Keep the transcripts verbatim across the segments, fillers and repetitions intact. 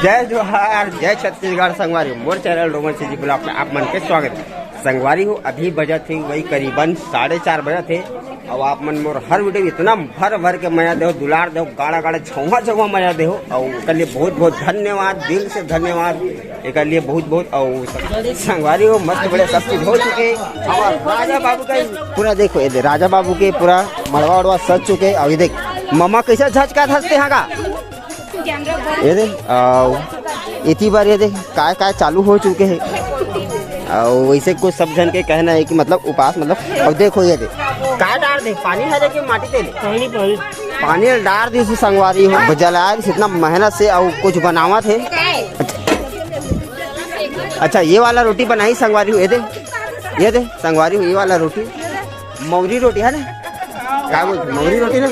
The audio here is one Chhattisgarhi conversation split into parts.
जय जोहार, जय छत्तीसगढ़ संगवारी, मोर चैनल रोमन सीजी ब्लॉग में आप मन के स्वागत हे। संगवारी हो, अभी बजत हे वही करीबन साढ़े चार बजत हे, अउ आप मन मोर हर वीडियो में इतना भर भर के मया देहो, दुलार देहो, गाड़ा गाड़ा झौंहा झौंहा मया देहो, अउ एकर लिए बहुत बहुत धन्यवाद, दिल से धन्यवाद एकर लिए बहुत बहुत। अउ संगवारी हो, मस्त बढ़िया सब चीज हो चुके हे। हमार राजा बाबू का पूरा देखो, ये दे, राजा बाबू के पूरा मड़वा उड़वा सज चुके हे। अउ ये देख, ममा कैसे झचका धसते हाँ का, ये दे, अउ इतनी बार ये दे, काय काय चालू हो चुके हे। अउ वैसे कुछ सब झन के कहना हे कि मतलब उपास मतलब, अब देखो ये दे, का डार दे, पानी हरे कि माटी तेल? पानी, पानी। पानी डार दिस संगवारी हो, जलाए दिस इतना मेहनत से, अउ कुछ बनावत हे। अच्छा, ये वाला रोटी बनाही संगवारी हो, ये दे, ये दे संगवारी हो, ये वाला रोटी मौरी रोटी हे ना, का बोलथे, मौरी रोटी ना,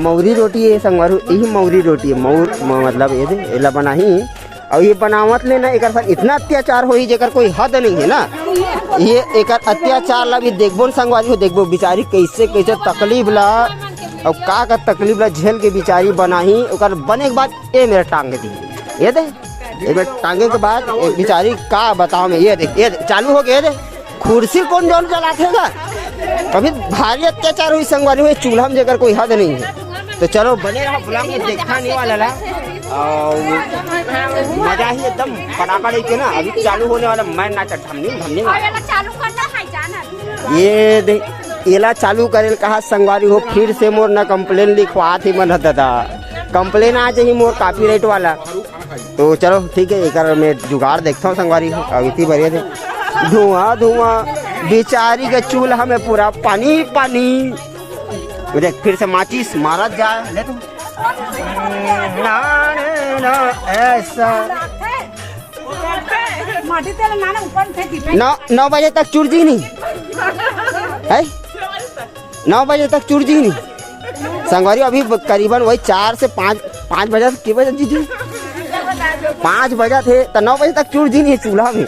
मौरी रोटी हे संगवारी हो, यही मौरी रोटी हे, मौर म-, मतलब ये दे, एला बनाही। अउ ये बनावत ले ना, एकर साथ इतना अत्याचार होही जेकर कोई हद नहीं हे ना। ये एकर अत्याचार ला भी देखबो न संगवारी हो, देखबो बिचारी कैसे कैसे तकलीफ ला, अउ का का तकलीफ ला झेल के बिचारी बनाही। ओकर बने के बाद ये मेर टांग दी, ये दे, ये मेर टांगे के बाद ये बिचारी का बताओ मैं, ये देख, ये दे, चालू हो गया, ये दे। कुर्सी कोन जौन चलाथे गा? अभी भारी अत्याचार होही संगवारी हो, चूल्हा में जेकर कोई हद नहीं हे। तो चलो बने रहा ब्लॉग में, देखा नहीं वाला ला। अउ मजा ही एकदम पटाखा लेके ना, अभी चालू होने वाला मैं नाचा ढमनी ढमनी। ये दे, एला चालू करे ल कहा संगवारी हो, फिर से मोर ना कंप्लेन लिखवात ही मन ह दादा, कंप्लेन आ जाही मोर कॉपीराइट वाला। तो चलो ठीक हे, एकर में जुगाड़ देखता हूँ संगवारी हो। अब इतनी बढ़िया दे, धुआं धुआं, बिचारी के चूल्हा में पूरा पानी पानी। वो देख, फिर से माचिस मारत जा, ले तू। ना, ना, ना, ऐसा। माटी तेल ना, ना, ऊपर फेंकी। नौ, नौ बजे तक चुर जी नहीं है, नौ बजे तक चुर जी नहीं। संगवारी अभी करीबन वही चार से पाँच, पाँच बजे, के बजे जी जी, पाँच बजे थे तो नौ बजे तक चुर जी नहीं चूल्हा में।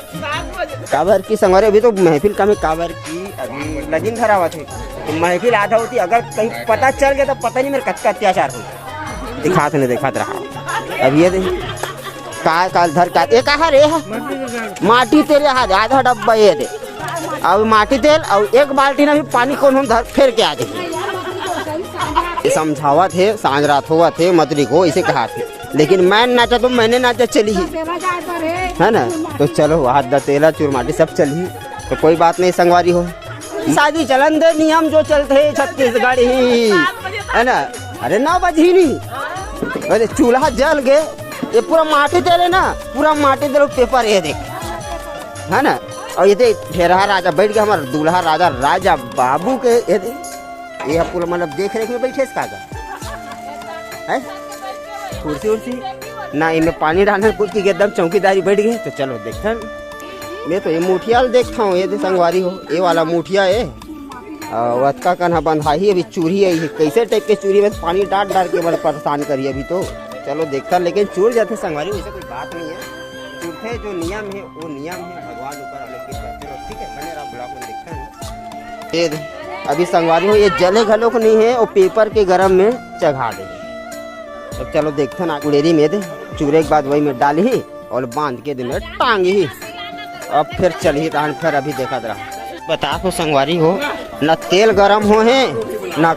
काबर कि संगवारी अभी तो महफिल कम हे, काबर कि अभी लगिन धरावत हे, तो महफिल आधा होती, अगर कहीं पता चल गया तो पता नहीं मेरे कतका अत्याचार हो। दिखात नहीं, दिखात रहा। अब ये दे, का काल धर का, ये कहा रे है? माटी तेल, आधा डब्बा ये दे। अब माटी तेल अउ एक बाल्टी ना भी पानी कोन हम धर फेर के आ जाही। ये समझावत हे, सांझ रात होवत हे, मतरी को इसे कहा थे। लेकिन मैं नाचा तो मैंने नाचा चली ही, है ना? तो चलो, वहाँ दतेला चूरमाटी सब चली, तो कोई बात नहीं संगवारी हो। शादी चलन दे नियम जो चलते हे छत्तीसगढ़ ही, है ना? अरे नौ बजी नहीं, अरे चूल्हा जल गए, ये पूरा माटी तेल हे ना, पूरा माटी तेल पेपर ये देख, है ना? अउ ये देख ढेरहा राजा बैठ गया, हमारा दूल्हा राजा, राजा बाबू के ये देख, ये पूरा मतलब देख रेख में बैठे हे का, है कुर्सी उर्सी ना, इनमें पानी डालने कुछ की एकदम चौकीदारी बैठ गए। तो चलो देखते हैं, मैं तो ये मुठिया ल देखता हूँ, ये दे संगवारी हो, ये वाला मुठिया हे। अउ अतका कन ह बंधाही, अभी चूरही आई हे, कैसे टाइप के चूरही, बस पानी डाल डाल के बड़ परेशान करी अभी तो। चलो देखता, लेकिन चूर जाते संगवारी, वैसे कोई बात नहीं है। चूरथे जो नियम है, वो नियम है, भगवान ऊपर अलग की बात। चलो ठीक है, बने रहा ब्लॉग में, देखते हैं। ये दे, अभी संगवारी हो, ये जले घलोक नहीं है, वो पेपर के गरम में चघा दे। अब चलो देखते ना, गुड़ेरी में दे, चूरे के बाद वही में डालही। अउ बांध के दिन टांगही, अब फिर चलही तहन फिर अभी देखत रहा। बता तो संगवारी हो, न तेल गरम हो हे, न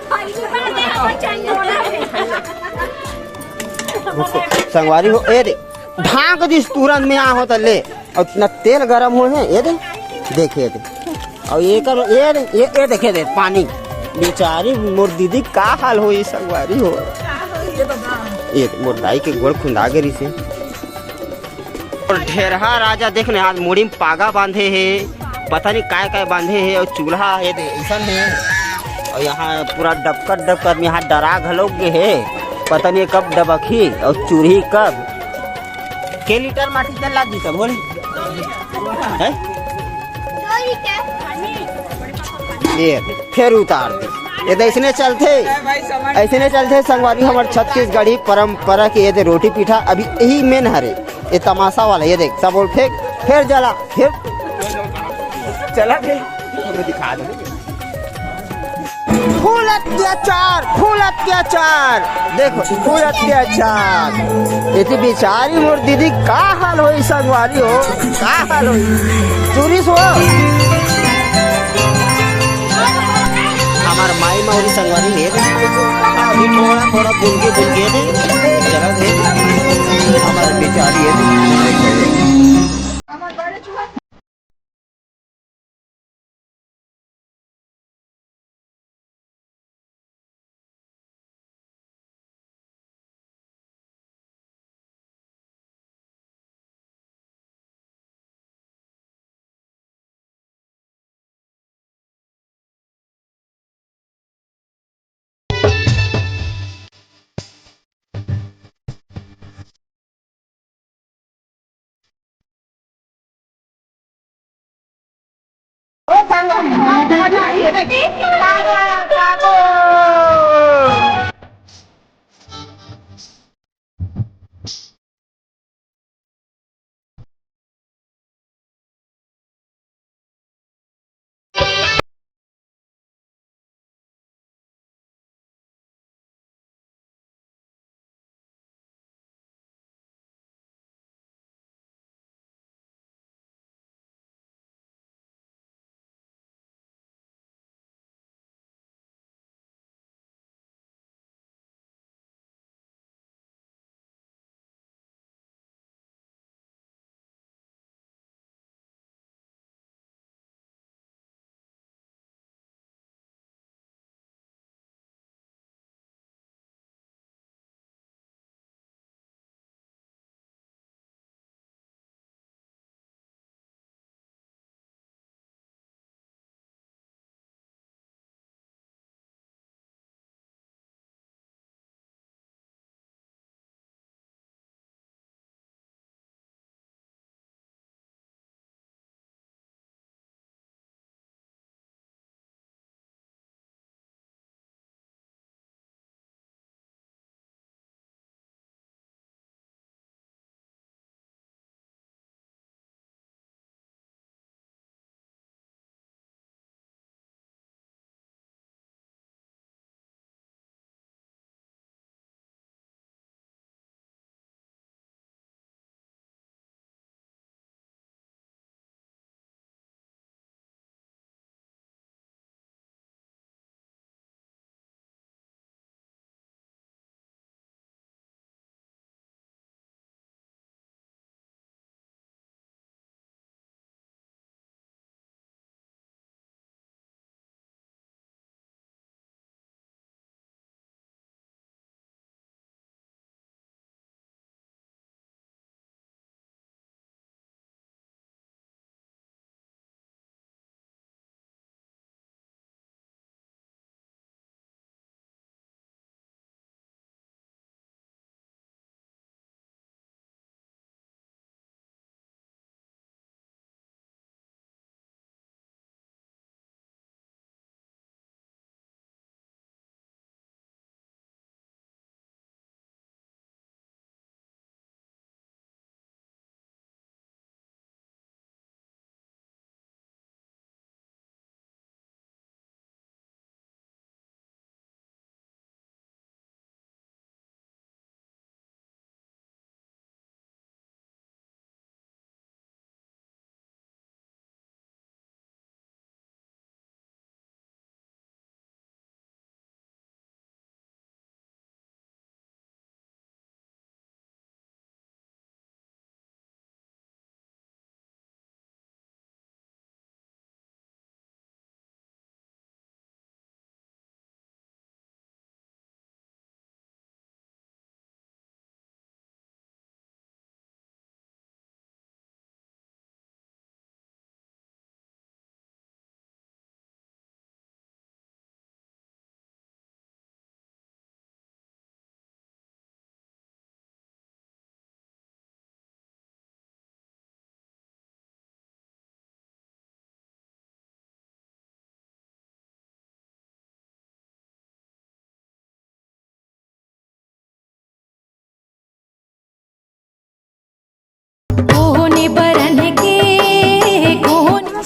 संगवारी हो, ए दे, ढांक दिस तुरंत में आ होता ले, अउ न तेल गरम हो हे, ए दे, देखे दे, अउ ये कर, ए दे, ये, ये देखे दे पानी, बेचारी मोर दीदी का हाल हो, ये संगवारी हो, ये मोर दाई के गोड़ खुंदा गे रिसे। अउ ढेरहा राजा देख ने, आज मुड़ी में पागा बांधे हे, पता नहीं काय काय बांधे हे, अउ चूल्हा हे दे, अइसन हे। अउ यहाँ पूरा डबकत डबकत में यहाँ डरा घलोक गे हे, पता नहीं कब डबकही अउ चूरही कब। के लीटर माटी तेल लाग जी तब होली? हैं? ये फिर उतार दे। ये तो अइसने चलथे, अइसने चलथे संगवारी, हमर छत्तीसगढ़ी परंपरा के ये दे रोटी पीठा अभी यही मेन हरे। ये तमाशा वाला, ये देख, सब बोल फेंक, फिर जला, फिर चला, फिर दिखा दे। फुल अत्याचार, फुल अत्याचार, देखो, फुल अत्याचार। एती बेचारी मोर दीदी का हाल होई संगवारी हो, का हाल होई। सुनिस हो, हमार माई मौरी संगवारी हे, अभी थोड़ा, थोड़ा बुनके, बुनके दे, चला दे, हमार बेचारी हे।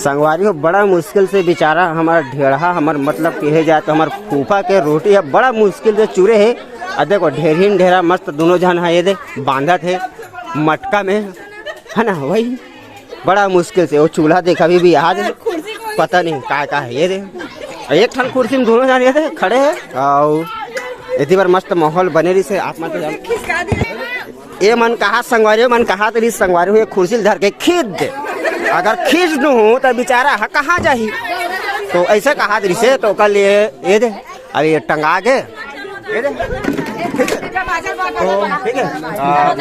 संगवारी हो, बड़ा मुश्किल से बेचारा हमर ढेड़हा, हमर मतलब कहे जाए तो हमर फूफा के रोटी ह बड़ा मुश्किल से चुरे हे। अ देखो, ढेरहीन ढेरा मस्त दोनों झन ह, ये दे बांधत हे मटका में, है ना, वही बड़ा मुश्किल से वो चूल्हा देखा भी, भी आज पता नहीं का का है, ये दे एक ठन कुर्सी में दोनों झन ये दे खड़े हे। अउ एती बार मस्त माहौल बने रहिस हे, आप मन तो जान। ए मन कहा संगवारी हो, मन कहा तो रहिस संगवारी हो, ये कुर्सी ल धर के खींच दे। अगर खींच दूँ तो बेचारा ह कहाँ जाही? तो ऐसे कहा रहिस हे, तो ओकर लिए ये दे, अब ये टंगा के, ये दे। ठीक है? तो ठीक है। आ,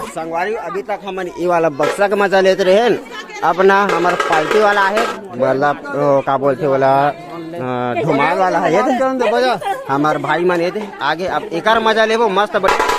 संगवारी, अभी तक हमन ये वाला बक्सा के मजा लेते रहे, अब ना हमर पार्टी वाला है, मतलब, ओ, का बोलते वाला, अ, धुमाल वाला है, ये दे। हमर भाई मन ये दे, आगे अब एकर मजा लेबो, मस्त बढ़िया।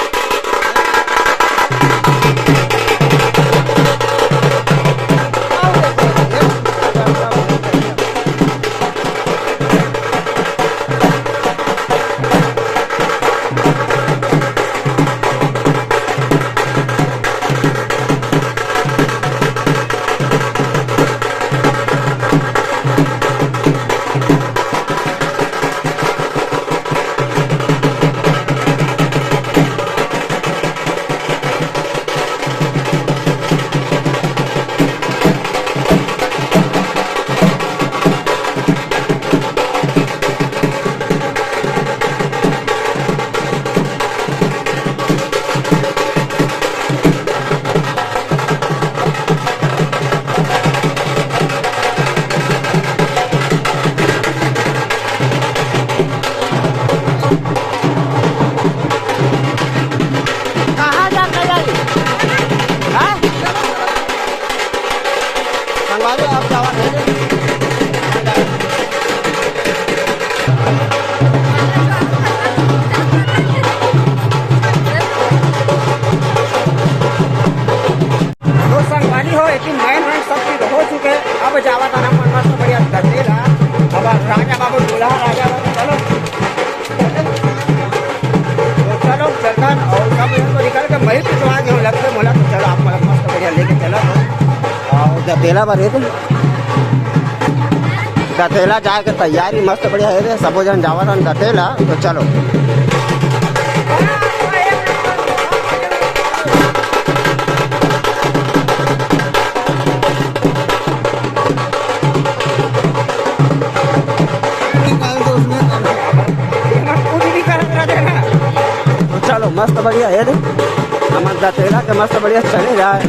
कहाँ जाके जाई? हाँ? संगवारी, आप जावा नहीं। तो संगवारी हो, एती मैन वैन सब चीज हो चुके। अब जावा था ना, मन मस्त बढ़िया दसेला। अब राजा बाबू, दूल्हा राजा बाबू, चलो। तो चलो, चलता और सब यहाँ तो निकल के मैं पिछवा गया हूँ, लगते मोला। तो चलो, आप मन मस्त बढ़िया लेके चलो। और दतेला बर हे तो दतेला जाए के तैयारी मस्त बढ़िया हे रे, सबो जन जावत हन दतेला, तो चलो। तो चलो, मस्त बढ़िया हे रे, हमर दतेला के मस्त बढ़िया चले जाए।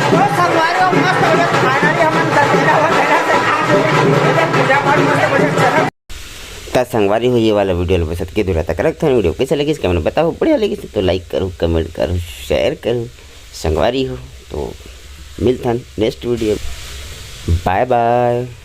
तो संगवारी हो, मस्त हो गया। Finally हमन दशहरा वशहरा से आ गए। इधर पूजा पाठ मस्त बढ़िया चलत। त संगवारी हो, ये वाला वीडियो ल बस अतके दूर तक रखथन। वीडियो कैसे लगिस, comment बताओ। बढ़िया लगिस तो like करो, comment करो, share करो। संगवारी हो, तो मिलथन next वीडियो। Bye bye।